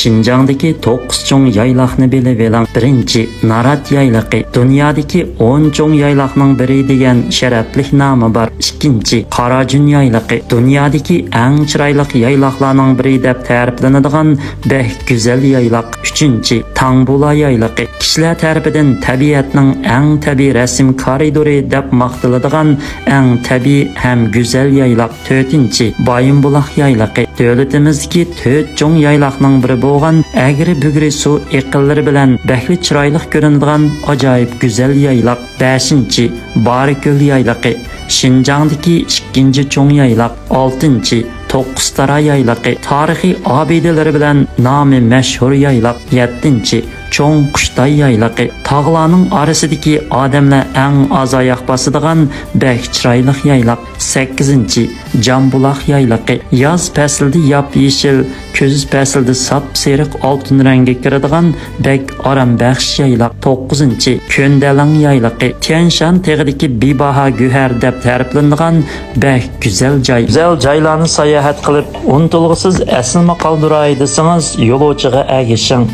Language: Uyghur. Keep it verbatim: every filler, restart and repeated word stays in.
شىنجاڭدىكى توققۇز چوڭ يايلاقنى بىلىۋېلىڭ. بىرىنچى، نارات يايلىقى، دۇنيادىكى ئون چوڭ يايلاقنىڭ بىرى دېگەن شەرەپلىك نامى بار. ئىككىنچى، قاراجۈن يايلىقى، دۇنيادىكى ئەڭ چىرايلىق يايلاقلارنىڭ بىرى دەپ تەرىپلىنىدىغان بەك گۈزەل يايلاق. ئۈچىنچى، تاڭبۇلا يايلىقى، كىشىلەر تەرىپىدىن تەبىئەتنىڭ ئەڭ تەبىئىي رەسىم كارىدورى دەپ ماختىلىدىغان ئەڭ تەبىئىي ھەم گۈزەل يايلاق. تۆتىنچى، بايىنبۇلاق يايلىقى، دۆلىتىمىزدىكى تۆت چوڭ يايلاقنىڭ بىرى بولغان ئەگرى-بۈگرى سۇ ئېقىنلىرى بىلەن بەكلا چىرايلىق كۆرۈنىدىغان ئاجايىپ گۈزەل يايلاق. بەشىنچى، بارىكۆل يايلىقى، شىنجاڭدىكى ئىككىنچى چوڭ يايلاق. ئالتىنچى، توققۇزتارا يايلىقى، تارىخىي ئابىدىلىرى بىلەن نامى مەشھۇر يايلاق. يەتتىنچى، چوڭ قۇشتاي يايلىقى، تاغلارنىڭ ئارىسىدىكى ئادەملەر ئەڭ ئاز ئاياق باسىدىغان بەك چىرايلىق يايلاق. سەككىزىنچى، جامبۇلاق يايلىقى، ياز پەسلىدە ياپيېشىل، كۈز پەسلىدە ساپسېرىق ئالتۇن رەڭگە كىرىدىغان بەك ئارامبەخش يايلاق. توققۇزىنچى، كۆندەلەڭ يايلىقى، تيەنشان تېغىدىكى بىباھا گۆھەر دەپ تەرىپلىنىدىغان بەك گۈزەل جاي. گۈزەل جايلارنى ساياھەت قىلىپ، ئۇنتۇلغۇسىز ئەسلىمە قالدۇراي دېسىڭىز، يولۇچىغا ئەگىشىڭ.